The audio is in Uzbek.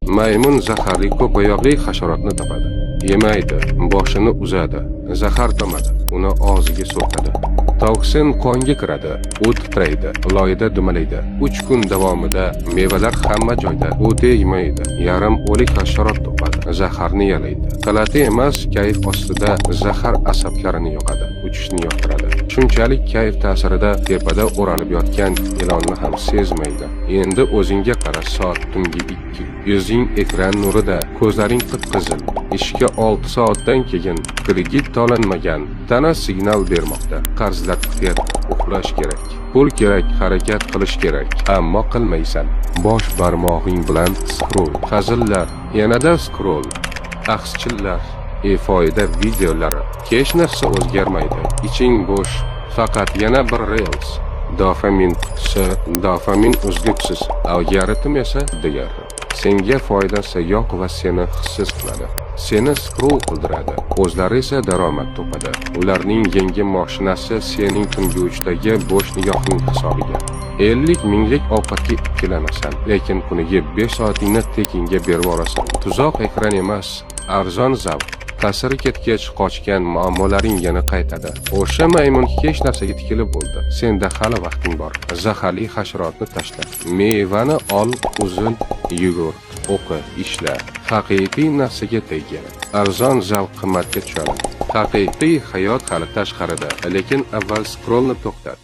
Maymun zaharli ko'p oyoqli hasharotni topadi. Yemaydi, boshini uzadi, zahar tomadi, uni og'ziga surtadi. Toksin qonga kiradi, u titraydi, loyda dumalaydi. 3 kun davomida mevalar hamma joyda, u tegmaydi. Yarim o'lik hasharot topadi, zaharni yalaydi. G'alati emas, kayf ostida zahar asablarini yoqadi, uchishni yoqtiradi. Shunchalik kayf ta'sirida tepada o'ralib yotgan ilonni ham sezmaydi. Endi o'zingga qara, soat tungi 2. Yuzing ekran nurida, ko'zlaring qip-qizil. Ishga 6 soatdan keyin kredit to'lanmagan, tana signal bermoqda. Qarzlar kutyapti, uxlash kerak. Pul kerak, harakat qilish kerak, ammo qilmaysan. Bosh barmog'ing bilan scroll, hazillar, yanada scroll, axschillar, befoyda videolari. Hech narsa o'zgarmaydi. Iching bo'sh, faqat yana bir reels. Dopamin qutisi, dopamin uzluksiz, algoritm esa digari. Senga foydasi yo'q va seni hissiz qiladi. Seni scroll qildiradi, o'zlari esa daromad topadi. Ularning yangi mashinasi sening tungi 3dagi bo'sh nigohing hisobiga. 50 minglik ovqatga ikkilanasan, lekin kuniga 5 soatingni tekinga berib yuborasan. Tuzoq ekran emas, arzon zavq. Ta'siri ketgach, qochgan muammolaring yana qaytadi. O'sha maymun hech narsaga tikilib bo'ldi. Senda hali vaqting bor. Zaharli hasharotni tashla. Mevani ol, uzil, yugur, o'qi, ishla. Haqiqiy narsaga tegin. Arzon zavq qimmatga tushadi. Haqiqiy hayot hali tashqarida, lekin avval scrollni to'xtat.